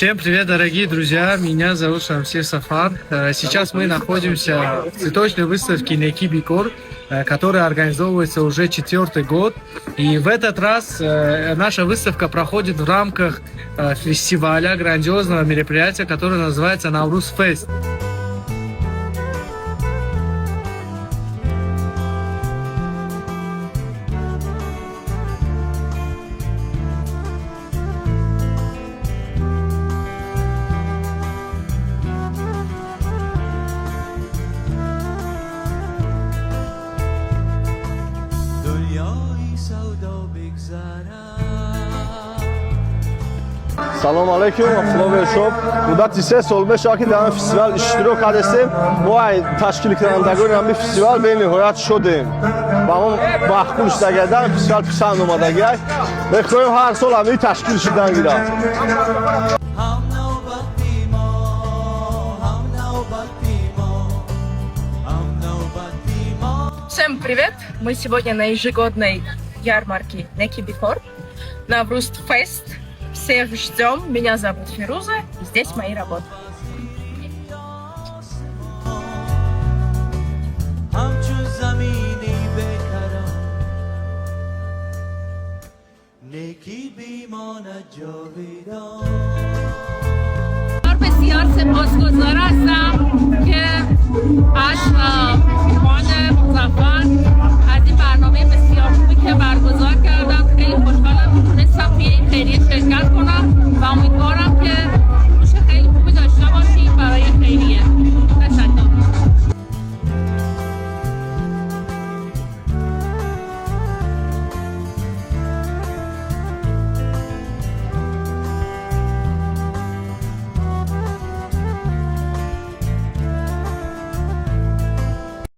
Всем привет, дорогие друзья! Меня зовут Шамсир Сафар. Сейчас мы находимся в цветочной выставке Неки Бикор, которая организовывается уже четвертый год. И в этот раз наша выставка проходит в рамках фестиваля, грандиозного мероприятия, которое называется Навруз Фест. Дунёи савдо бигзарад. Салом алейкум, Flower Shop. Муддати 3 сол мешавад, ки дар ин фестивал иштирок кардастем. Мо ай ташкилкунандагони ҳамин фестивал бениҳоят шодем. Ба мо маъқул шудагида, фестивал писанд омадагиай. Мехоҳем ҳар сол ҳамин ташкил шудан гирад. Ҳам навбати мо, ҳам навбати мо, ҳам навбати мо. Всем привет! Мы сегодня на ежегодной ярмарке Неки Бикор Навруз Фест. Всех ждем. Меня зовут Фируза. И здесь мои работы. Ҳамчун замини бекарон некӣ бимонад ҷовидон. بسیار سپاسگزار هستم که از خان مظفر از این برنامه بسیار خوبی که برگزار کردن. خیلی خوشحالم که تونستم توی این خیریه شرکت کنم و امیدوارم